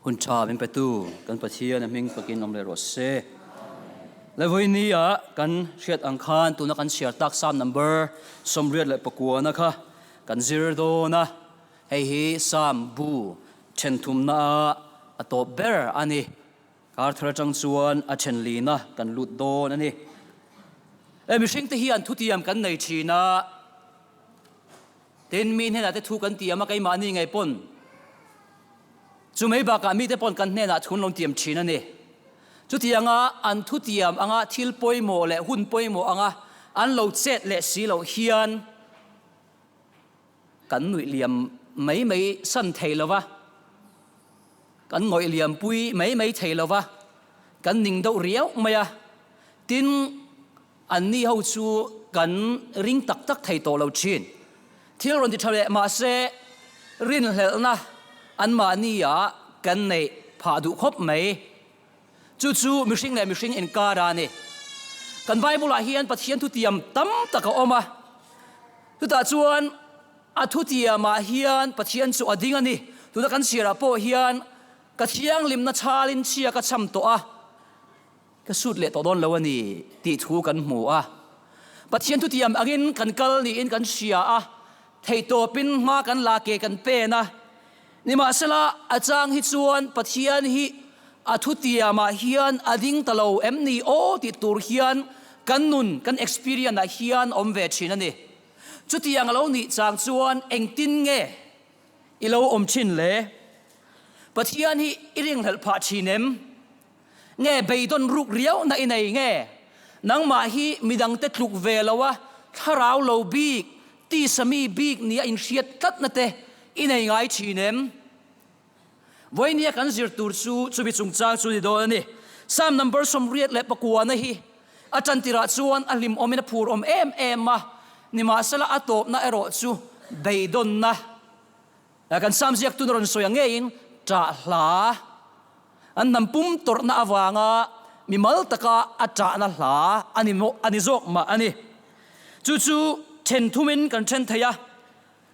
Hun tha min petu kan Pathian a hming fakin awm leh rawh se. Le vawiini ah kan hriat ang khan tuna kan chhiar tak Psalm number 89 na kha kan zir dawn a. Hei hi Psalm bu then thumna ah a tawp ber a ni. Kar thar atang chuan a then lina kan lut dawn a ni. Le mihring te hian thutiam kan nei thin a. Tin mi hnenah te thu kan tiam a keimahni ngei pawn Chu mai bakah mite pawn kan hnenah chhun lo tiam thin a ni. Chutianga an thutiam anga thil pawimawh leh hun pawimawh anga an lo chet leh si loh hian kan nuih liam mai mai san thei lo va, kan ngawih liam pui mai mai thei lo va, kan ning deuh riau mai a. Tin, anni ho chu kan ring tak tak thei tawh lo thin. Thil rawn ti tha leh mahse rinhlelhna anmahniah kan neih phah duh khawp mai. Chu chu mihring leh mihring inkar a ni. Kan Bible-ah hian Pathian thutiam tam tak a awm a. Chutah chuan a thutiamah hian Pathian chu a ding a ni. Tuna kan chhiarah pawh hian ka thianghlimna chhalin chhia ka cham tawh a. Ka sut leh tawh dawn lo a ni tih thu kan hmu a. Pathian thutiam angin kan kal niin kan hria a, theihtawpin hma kan la ke kan pen a. Nimahsela, a chang hi chuan Pathian hi a thutiamah hian a ding ta lo em ni aw tih tur hian kan nun, kan experience ah hian awm ve thin a ni. Chutiang a lo nih chang chuan engtin nge i lo awm thin le? Pathian hi i ringhlelh phah thin em? Nge beidawn ruk riau na i nei nge? Nangmah hi midangte tluk ve lo a, thlarau lo bik, tisa mi bik nia inhriat tlatna te i nei ngai thin em? Vawinia kan zir tur chu chumi chungchang chu ni dawn a ni. Psalm number 89 na hi a tantirah chuan a hlimawmin a phur awm em em a, nimahsela a tawpna erawh chu beidawnna Kan Psalm ziaktun a rawn sawi ang ngeiin ṭah hla an hnam pum tawrhna avanga mimal taka a ṭahna hla a ni a ni zawk mah a ni. Chu chu ṭhen thumin kan ṭhen thei a.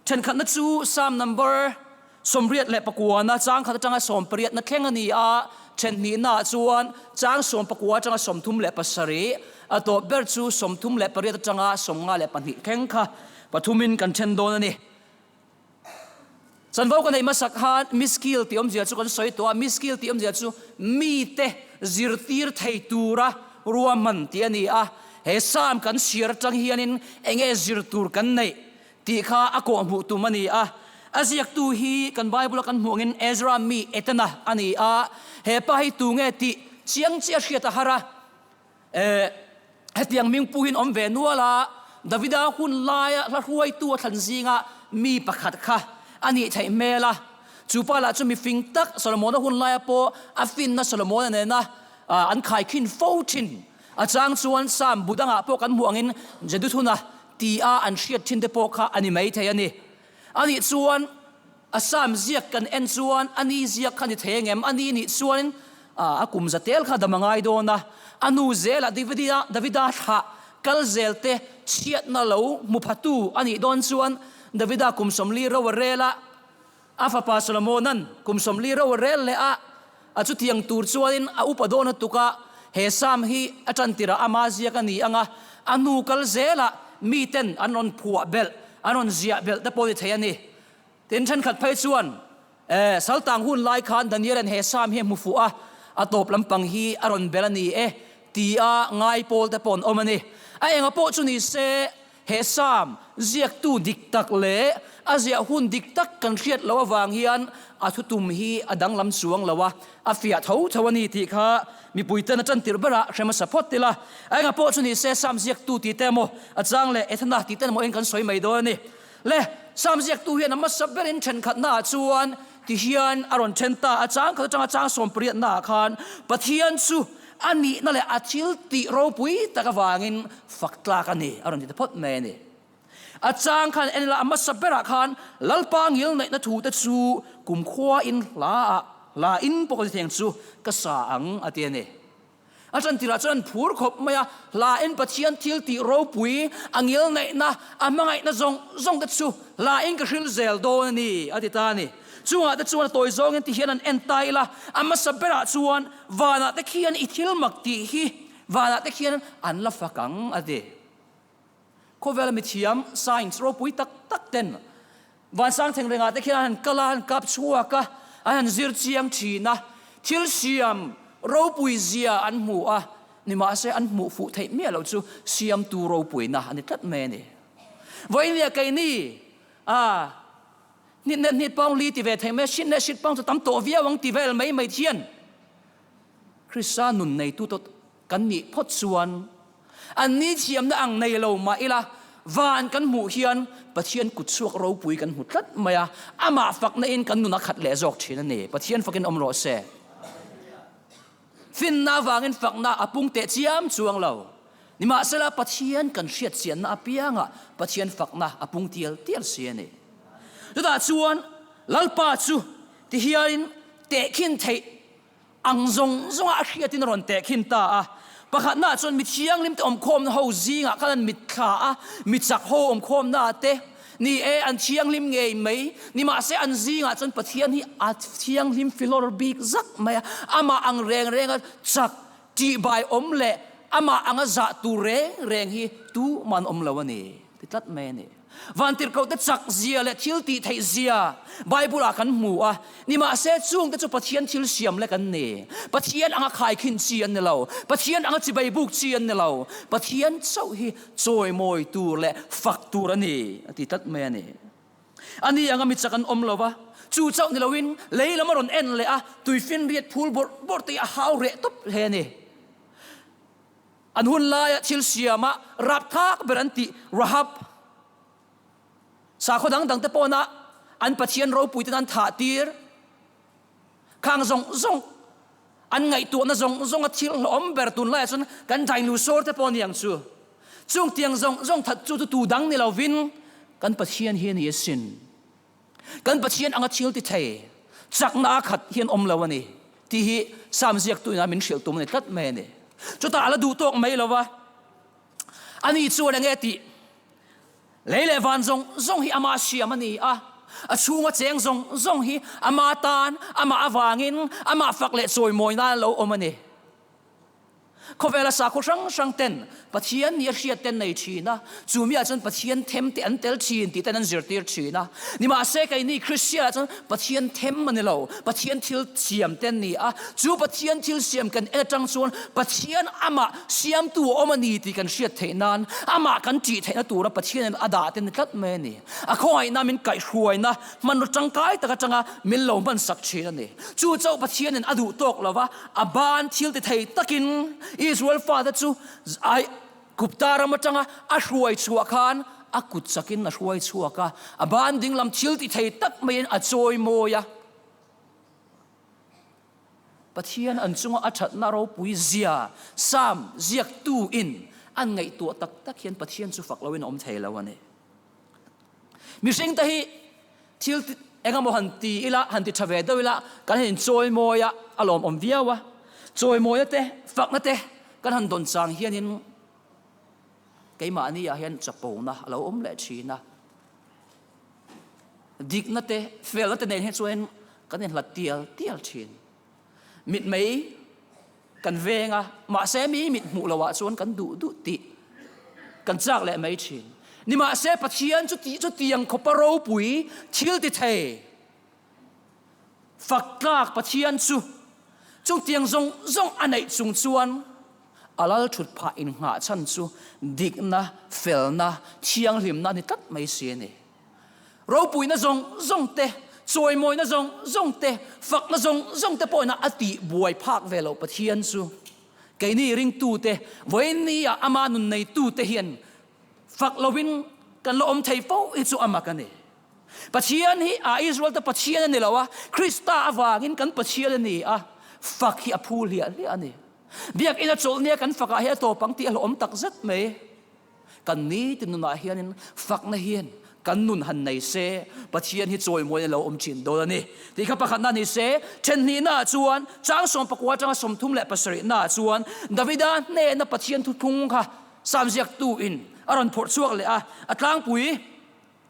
Ṭhenkhatna chu Psalm number 89 na chang khat aṭanga 80 na thleng a ni a, ṭhen hnihnaah chuan chang 19 aṭanga 37, a tawp ber chu 38 aṭanga 52 thleng kha pathumin kan ṭhen dawn a ni. Chanvo ka neih hmasak khan miskill tih awmzia chu kan sawi tawh a, miskill tih awmzia chu mite zirtir thei tura ruahman tih a ni a. He Psalm kan chhiar atang hianin eng nge zir tur kan neih tih kha a kawhhmuh tum a ni a. A ziaktu hi kan Bible-a kan hmuh angin Ezra mi Etana a ni a, he pa hi tu nge tih chiang chiah hriat a har a. Eh, hetiang ming puhin awm ve nual a, Davida hun laia hla hruaitu a thlan zinga mi pakhat kha a nih theih hmel a. Chu pa lah chu mi fing tak Solomona hun laia pawh a finna Solomona nena an khaikhin fo thin. A chang chuan Psalm bu dangah pawh kan hmuh angin Jeduthuna tia an hriat thin te pawh kha a ni maithei a ni. Anih chuan A Psalm ziak kan en chuan a ni ziak kha ni thei engem? A ni nih chuan a kum za tel kha dam a ngai dawn a, a nu zelah Davida Davida thlah kal zel te chhiatna lo hmu phatu a nih dawn chuan Davida kum 40 ro a rel a, a fapa Solomona'n kum 40 ro a rel leh a, a chutiang tur chuanin a upa dawn a tuk a, he Psalm hi a tantirah ama ziak a ni ang a, a hnu kal zelah miten an rawn phuah belh, an rawn ziah belh te pawh ni thei a ni. Tin, thenkhat phei chuan, Eh, Saltang hun lai khan Daniel-a'n he Psalm hi a hmu fuh a, a tawp lampang hi a rawn bel a ni e, tia ngai pawl te pawh an awm a ni. A enga pawh chu ni se, he Psalm ziaktu dik tak leh a ziah hun dik tak kan hriat loh avang hian a thutum hi a danglam chuang lo a, a fiah tho tho a ni tih kha mipuiten a tantirh berah hre hmasa phawt ila. A enga pawh chu ni se, Psalm ziaktu tih te emaw, a chang leh Ethana tih te emaw in kan sawi mai dawn a ni. Le, Psalm ziaktu hian a hmasa berin thenkhatnaah chuan ti hian a rawn then ta a, chang khat atanga chang 80naah khan Pathian chu a nihna leh a thil tih ropui tak avangin fak tlak a ni a rawn ti ta phawt mai a ni. A chang khan en ila a hmasa berah khan Lalpa ngilneihna thu te chu kumkhua in hlaah hla in pawh ka ti thei ang chu ka sa ang a ti a ni. A ṭantirah chuan an phur khawp mai a, hla in Pathian thil tih ropui, a ngilneihna, a hmangaihna zawng zawng te chu hla in ka hrilh zel dawn a ni, a ti ta a ni. Chungah te chuan a tawi zawngin ti hian an en ta ila, a hmasa berah chuan vanah te khian i thil mak tih hi vanah te khian an la fak ang a ti. Khawvela mithiam science ropui tak tak ten Vansang thengrengah te khian an han kal a, an han kap chhuak a, an han zir chiang thin a, thil siam ropui zia an hmu a, nimahse an hmuh fuh theih miah loh chu siamtu ropuina a ni tlat mai a ni. Vawinia keini a hnit leh hnit pawng li ti ve thei mai a, hrit leh hrit pawng chu tam tawh viau ang ti vel mai mai hian Krista nun neitu tawh Kan nih phawt chuan an ni thiamna ang nei lo mah ila, van kan hmuh hian Pathian kutchhuak ropui kan hmu tlat mai a, amah fakna in kan nun a khat leh zawk thin a ni. Pathian fakin awm rawh se. Finna avangin fakna a pung teh chiam chuang lo. Nimahsela Pathian kan hriat chianna apiangah Pathian fakna a pung tial tial si a ni. Chutah chuan Lalpa chu tihianin tehkhin theih Ang zawng zawnga a hriatin a rawn tehkhin ta a. Pakhatnaah chuan mi thianghlimte awmkhawmna ho zingah khan an mitthla a, mi chak ho awmkhawmnaah te, ni e, an thianghlim ngei mai. Nimahse an zingah chuan Pathian hi a thianghlim filawr bik zak mai a, amah ang reng renga chak, tihbai awm leh amah anga zah tur reng reng hi tuman awm lo a ni ti tlat mai a ni. Vantirhkohte chak zia leh thil tih theih zia Bible ah kan hmu a, nimahse chungte chu Pathian thil siam lek an ni. Pathian anga khaikhin chi an ni lo, Pathian anga chibai buk chi an ni lo, Pathian chauh hi chawimawi tur leh fak tur a ni a ti tlat mai a ni. Ani anga mi chak an awm lo va, chu chauh ni loin lei lam a rawn en leh a, tuifinriat phul bawrh bawrh te hi a hau reh tawp hle a ni. An hun laia thil siama rapthlak ber an tih Rahab, sakhaw dang dangte pawna an Pathian ropuiten an thah tir khang zawng zawng, an ngaihtuahna zawng zawnga thil hlawhawm ber tunlaiah chuan kan dinosaur te pawh a ni ang chu. Chung tiang zawng zawng that chu chu tu dang ni lovin kan Pathian hi a ni asin. Kan Pathian anga thil ti thei chakna a khat hian awm lo a ni tih hi Psalm ziaktu ina min hrilh tum a ni tlat mai a ni. Chutah a la duh tawk mai lo va, ani chuan enge tih? Lei leh van zawng zawng hi ama siam a ni a, a chhunga cheng zawng zawng hi ama tan, amah avangin, amah fak leh chawimawi nan lo awm a ni. Khawvela sakhaw hrang hrang ten Pathian nih a hriat ten nei thin a, chu miah chuan Pathian them te an tel thin tih ten an zirtir thin a. Nimahse keini Kristian ah chuan Pathian them a ni lo, Pathian thil siam te an ni a, chu Pathian thil siam kan en atang chuan Pathian amah siamtu a awm a ni tih kan hriat theih nan, amah kan tih theihna tura Pathianin a dah te ni tlat mai a ni. A khawngaihna min kaihhruaina hmanraw tangkai tak atanga min lo hmansak thin a ni. Chu chauh Pathianin a duh tawk lo va, A ban thil ti thei takin Israel fate chu Aigupta ram atanga a hruai chhuah khan a kut chakin a hruai chhuak a, a ban dinglam thil ti thei tak maiin a chawi mawi a. Pathian an chunga a thatna ropui zia Psalm ziaktuin an ngaihtuah tak tak hian Pathian chu fak loin a awm thei lo a ni. Mihring te hi thil engemaw han ti ila, han ti tha ve deuh ila, kan han inchawimawi a, a lawmawm viau a. Chawimawina te, fakna te kan han dawn chang hianin keimahni ah hian chapona a lo awm leh thin a. Dikna te, felna te nen hi chuan kan inhlat tial tial thin. Mitmei kan veng a, mahse mi mit hmuh loh ah chuan kan duh duh tih kan chak leh mai thin. Nimahse Pathian chu tih chu tiang khawpa ropui thil ti thei fak tlak Pathian chu chung tiang zawng zawng a neih chung chuan a lal thut phah innghah chhan chu dikna, felna, thianghlimna a ni tlat mai si a ni. Ropuina zawng zawng te, chawimawina zawng zawng te, fakna zawng zawng te pawhin a tih buai phak ve loh Pathian chu keini ringtute, vawiinnia ama nun neitute hian fak loin kan la awm thei fo hi chu a mak a ni. Pathian hi a Israel te Pathian a ni lo a, Krista avangin kan Pathian a ni a, fak hi a phu hliah hliah a ni. Biakina chawlhnia kan fakah hi a tawp ang tih a hlawhawm tak zet mai. Kan nitin nunah hianin fakna hian kan nun han nei se, Pathian hi chawimawiin a lo awm thin dawn a ni. Tih kha pakhatna ni se, thenhnihnaah chuan chang sawmpakua atanga 37naah chuan Davida hnena Pathian thuthlung kha Psalm ziaktuin a rawn phawrh chhuak leh a, a tlangpui.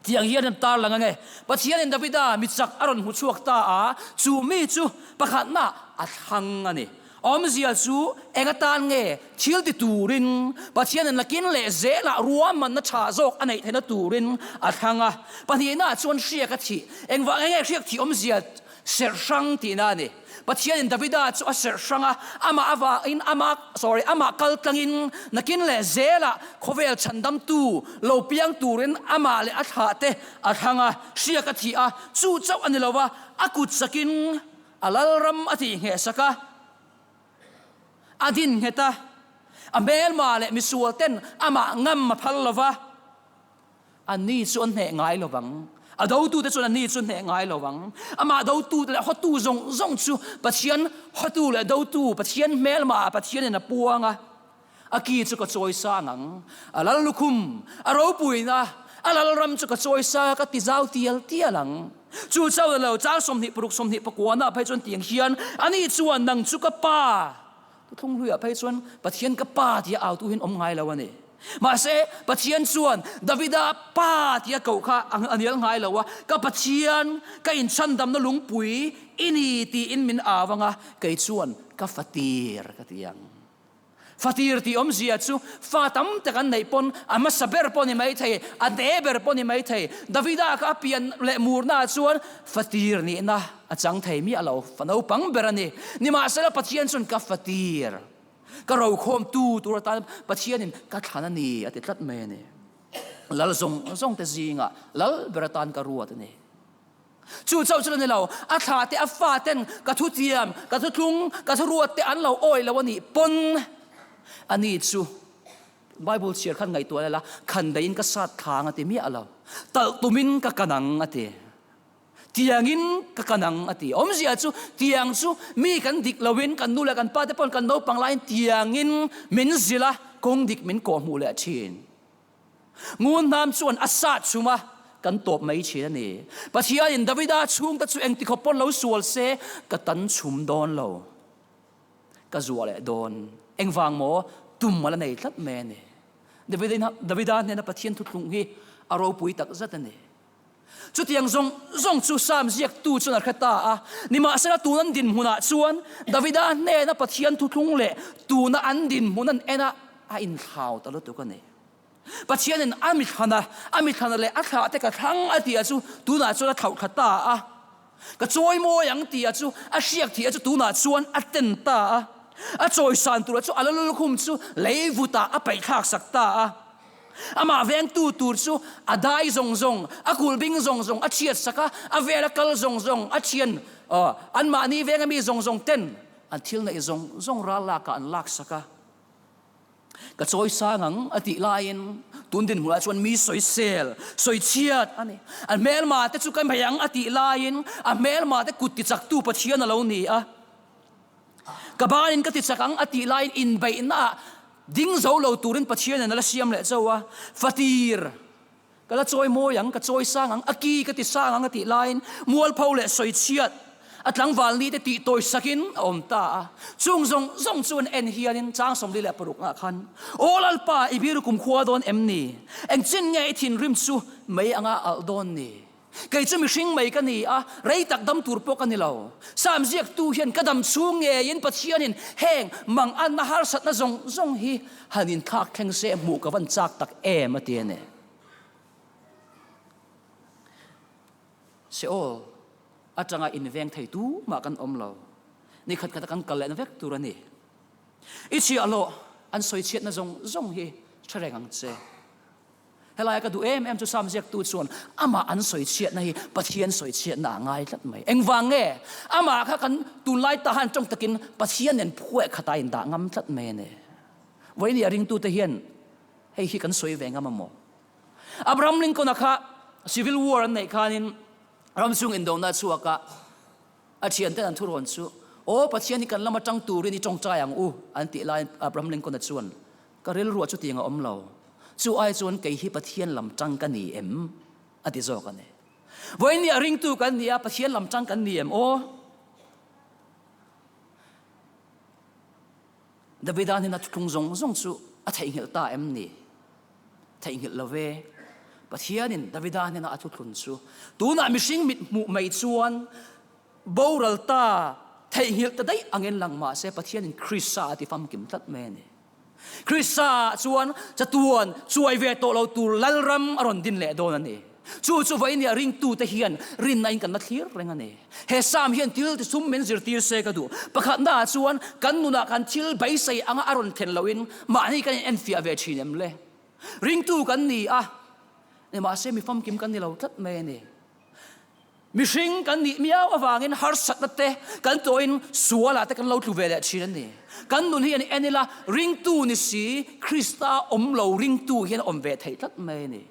Tiang hian an tarlang ange, Pathianin Davida mi chak a rawn hmu chhuak ta a, chu mi chu pakhatna a thlang a ni. Awmzia chu eng atan nge thil ti turin Pathianin lakin leh zelah ruahmanna tha zawk a neih theihna turin a thlang a. Pahnihnaah chuan hriak a thih. Engvang enge hriak thih awmzia serh hrang tihna a ni. Pathianin Davida chu a serh hrang a, amah avangin amah sorry amah kal tlangin nakin leh zelah khawvel chhandamtu lo piang turin amah leh a thlahte a thlang a, hriak a thih a, chu chauh a ni lo va, a kut sakin a lalram a tih ngheh sak a, a din nghet a, a hmelma leh misual ten amah ngam a phal lo va. Anni chu an hneh ngai lo vang. A dotute chuan anni chu hneh ngai lo vang. Amah dotute leh hawtu zawng zawng chu Pathian hawtu leh dotu, Pathian hmelma Pathianin a puang a. A ki chu ka chawi sang ang. A lal lukhum, a ropuina, a lalram chu ka chawi sang a, ka ti zau tial tial ang. Chu chauh lo, chang 26 29 ah phei chuan tiang hian, Ani chuan nang chu ka pa, Thuthlung hluiah phei chuan Pathian ka Pa tia autu hian awm ngai lo a ni. Mahse, Pathian chuan Davida Pa tia koh kha a nial ngai lo a, Ka Pathian, ka inchhandamna lungpui i ni tiin min au ang a, kei chuan ka fatir ka ti ang. Fatir tih awmzia chu fa tam tak an neih pawn a hmasa ber pawh ni maithei, a te ber pawh ni maithei. Davida kha a pian leh murnaah chuan fatir nihna A chang thei miah lo, fa naupang ber a ni. Nimahsela Pathian chuan ka fatir, ka rokhawmtu tur atan Pathianin ka thlan a ni a ti tlat mai a ni. Lal zawng zawng te zingah lal ber atan ka ruat a ni. Chu chauh chu la ni lo, a thla te a fa ten ka thutiam, ka thuthlung, ka thuruat te an lo awih lo a nih pawn a ni chu Bible chhiar khan ngaihtuah la, khan daihin ka sat thlang a ti miah lo, talh tumin ka kan ang a ti. Tiangin ka kan ang a ti. Awmzia chu tiang chu mi kan dik loin kan nu leh kan pa te pawn kan naupang laiin tiangin min zilh a, kawng dik min kawhhmuh leh thin. Ngunhnam chuan a sat chhum a, kan tawp mai thin a ni. Pathianin Davida chhungte chu engti khawp pawn lo sual se ka tan chhum dawn lo. Ka zuah leh dawn. Engvang maw? Tum a la nei tlat mai a ni. Davida hnena Pathian thuthlung hi a ropui tak zet a ni. Chutiang zawng zawng chu Psalm ziaktu chuan a hre ta a. Nimahsela tun an dinhmunah chuan Davida hnena Pathian thuthlung leh tuna an dinhmun an en a, a inthlau ta lutuk a ni. Pathianin a mithlana, a mithlana leh a thlah te ka thlang a tih a chu tunah chuan a thlauh thla ta a. Ka chawi mawi ang tih a chu a hriak thih a chu tunah chuan a ten ta a. A chawisan tur a chu a la lulkhum chu lei vutah a paihthlak sak ta a. Amah vengtu tur chu a dai zawng zawng, a kulhbing zawng zawng a chhiat sak a, a vela kal zawng zawng a thian, anmahni venga mi zawng zawng ten an thil neih zawng zawng ral lakah an lak sak a. Ka chawi sang ang a tih laiin tun dinhmunah chuan mi sawisel, sawichhiat a ni. A hmelma te chu ka hmei ang a tih laiin a hmelma te kut tichaktu Pathian a lo ni a. Ka banin ka tichak ang a tih laiin inbeihnaah ding zo lo turin Pathianin a la siam leh chauh a, Fatir, ka la chawi mawi ang, ka chawi sang ang, a ki ka ti sang ang a tih laiin mualpho leh sawichhiat a tlangval nite tih tawi sakin a awm ta a. Chung zawng zawng chu an en hianin chang 46 ah khan, Aw Lalpa, i biru kumkhua dawn em ni? Engchin nge i thinrim chu mei anga alh dawn ni? Kei chu mihring mai ka ni a, rei tak dam tur pawh ka ni lo. Sam ziaktu hian ka dam chhung ngeiin Pathianin heng manganna harsatna zawng zawng hi han inthlak thleng se hmuh ka van chak tak em a ti a ni. Seol atanga inveng thei tumah kan awm lo. Ni khat khata kan kal lehna vek tur a ni. I chhiahhlawh an sawichhiatna zawng zawng hi hre reng ang che. Helaia ka duh em em chu Sam ziaktu chuan amah an sawichhiatna hi Pathian sawichhiatna a ngai tlat mai. Engvang nge? Amah kha kan tunlai ta han tawng takin Pathian nen phueh khatah a indah ngam tlat mai a ni. Vawinia ringtute hian hei hi kan sawi ve ngam a maw? Abraham Lincoln-a kha Civil War an neih khanin ram chung indona a chhuak a, a thianten an thurawn chu, Aw Pathian hi kan lama tang turin i tawngtai ang u an tih laiin Abraham Lincoln-a chuan, Ka rilruah chutiang a awm lo. Chu ai chuan kei hi Pathian lam tang ka ni em? a ti zawk a ni. Vawiin nia ringtu kan ni a, Pathian lam tang kan ni em aw? Davida hnena thuthlung zawng zawng chu a theihnghilh ta em ni? Theihnghilh lo ve. Pathianin Davida hnena a thuthlun chu tunah mihring mit hmuh mai chuan boral ta theihnghilh ta daih angin lang mah se Pathianin Krista a ti famkim tlat mai a ni. Krista chuan chatuan chuai ve tawh lo tur Lalram a rawn din leh dawn a ni. Chu chu vawinia ringtute hian rinna in kan la thlir reng a ni. He Psalm hian thil ti sum min zirtir se ka duh. Pakhatnaah chuan kan nunah kan thil beisei anga a rawn thlen lohin mahni kan inenfiah ve thin em le? Ringtu kan ni a, nimahse mi famkim kan ni lo tlat mai a ni. Mihring kan nih miau avangin harsatna te kan tawhin sualah te kan lo tlu ve leh thin a ni. Kan nun hi an en ila, ringtu ni si, Krista awm lo ringtu hian a awm ve theih tlat mai a ni.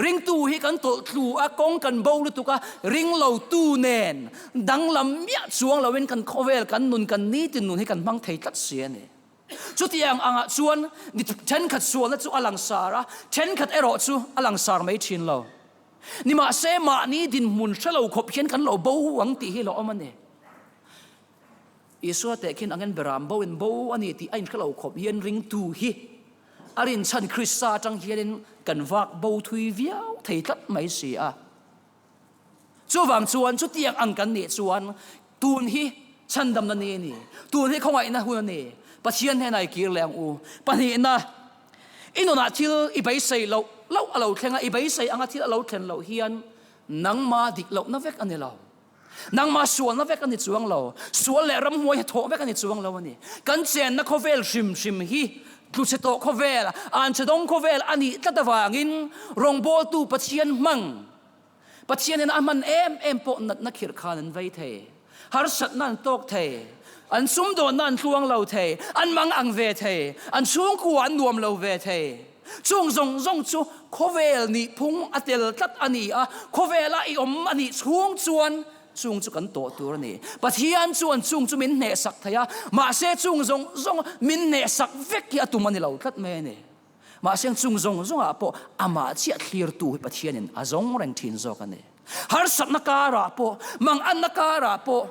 Ringtu hi kan tawlh tlu a, kawng kan bo lutuk a, ring lotu nen danglam miah chuang loin kan khawvel, kan nun, kan nitin nun hi kan hmang thei tlat si a ni. Chutiang angah chuan ni thenkhat sualna chu a langsar a, thenkhat erawh chu a langsar mai thin lo. Nimahse, mahni dinhmun hre lo khawp hian kan lo bo ang tih hi lo awm a ni. Isua tehkhin angin beram bo in bo a ni tih a inhre lo khawp hian ringtu hi a rinchhan Krista atang hianin kan vak bo thui viau thei tlat mai si a. Chuvang chuan chutiang ang kan nih chuan tun hi chhandamna ni a ni, tun hi khawngaihna hun a ni, Pathian hnenah i kir leh ang u. Pahnihna, i nunah thil i beisei loh loh a lo thleng a, i beisei anga thil a lo thlen loh hian nangma dik lohna vek a ni lo. Nangma sualna vek a ni chuang lo. Sual leh ramhuai hi thawh vek a ni chuang lo a ni. Kan chenna khawvel hrim hrim hi tluchhe tawh khawvel, anchhedawng khawvel a nih tlat avangin rawngbawltu Pathian hmang Pathianin a hman em em pawh natna khirh khan an vei thei, harsatna an tawk thei, an sumdawnna an tluang lo thei, an mang ang ve thei, an chhungkua an nuam lo ve thei. Chung zawng zawng chu khawvel nihphung a tel tlat a ni a, khawvela i awm a nih chhung chuan chung chu kan tawh tur a ni. Pathian chuan chung chu min hnehsak thei a, mahse chung zawng zawng min hnehsak vek hi a tum a ni lo tlat mai a ni. Mahse chung zawng zawngah pawh amah chiah thlirtu hi Pathianin a zawng reng thin zawk a ni. Harsatna karah pawh, manganna karah pawh,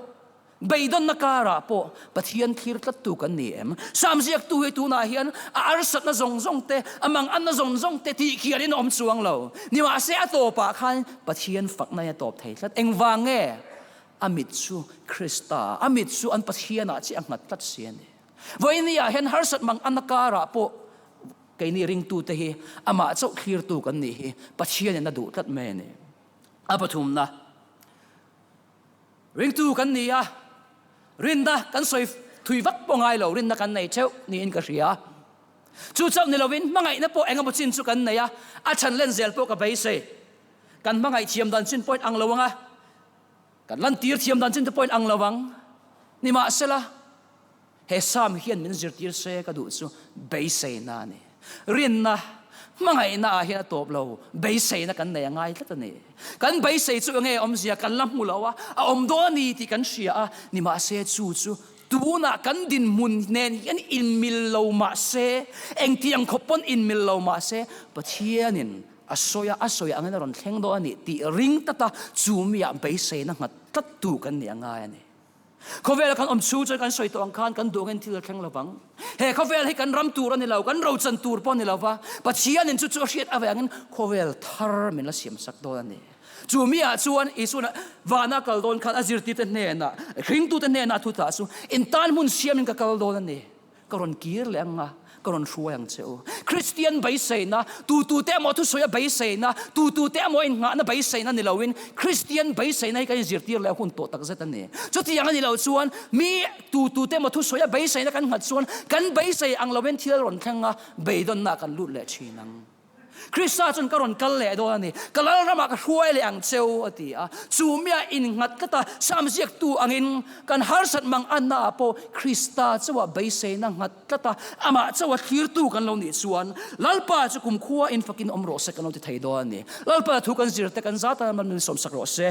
beidawnna karah pawh Pathian thlir tlattu kan ni em? Sam ziaktu hi tunah hian a harsatna zawng zawng te, a manganna zawng zawng te tih khianin a awm chuang lo. Nimahse a tawpah khan Pathian fakna hi a tawp thei tlat. Engvang nge? A mit chu Krista, a mit chu an Pathianah chiah a nghat tlat si a ni. Vawinia hian harsat mang ana karah pawh keini ringtute hi amah chauh thlirtu kan nih hi Pathianin a duh tlat mai a ni. A pathumna, ringtu kan ni a, rinna kan sawi thui vak pawh ngai lo, rinna kan nei theuh niin ka hria. Chu chauh ni lovin hmangaihna pawh engemaw chin chu kan nei a, a chhan len zel pawh ka beisei. Kan hmangaih thiam dan chin pawhin ang lo ang a, Kan lantir thiam dan chin te pawhin ang lo ang. Nimahsela, he Psalm hian min zirtir se ka duh chu beiseina a ni. Rinna, hmangaihna ah hian a tawp lo, beiseina kan nei a ngai tlat a ni. Kan beisei chu enge awmzia kan la hmu lo a, a awm dawn a ni tih kan hria a, nimahse chu chu tunah kan dinhmun nen hian inmil lo mahse, engtiang khawp pawn inmil lo mahse, Pathianin A sawi a, a sawi angin a rawn thleng dawn a ni tih ring tata chu miah beiseina nghat tlattu kan nih a ngai a ni. Khawvela kan awm chhung chuan kan sawi tawh ang khan kan duh angin thil a thleng lovang. He khawvel hi kan ram tur a ni lo, kan rochan tur pawh a ni lo va, Pathianin chu chu a hriat avangin khawvel thar min la siamsak dawn a ni. Chu miah chuan Isuan vana kal dawn khan a zirtirte hnenah, hringtute hnenah thu tah chu, In tan hmun siamin ka kal dawn a ni. Ka rawn kir leh ang a, ka rawn hruai ang che u. Kristian beiseina, tutute emaw thusawia beiseina, tutute emaw innghahna beiseina ni loin Kristian beiseina hi kan inzirtir leh hun tawh takzet a ni. Chutiang a ni lo chuan mi tutute emaw thusawia beiseina kan nghat chuan kan beisei ang loin thil a rawn thleng a, beidawnna kan lut leh thin ang. Krista chuan ka rawn kal leh dawn a ni, ka lalramah ka hruai leh ang cheu a ti a. Chu mia innghat tlata Sam ziaktu angin kan harsat mang annaah pawh Krista chauha beiseina nghat tlata amah chauha thlirtu kan lo nih chuan Lalpa chu kumkhua in fakin awm rawh se kan lo ti thei dawn a ni. Lalpa thu kan zirte kan zat a, man min sawmsak rawh se.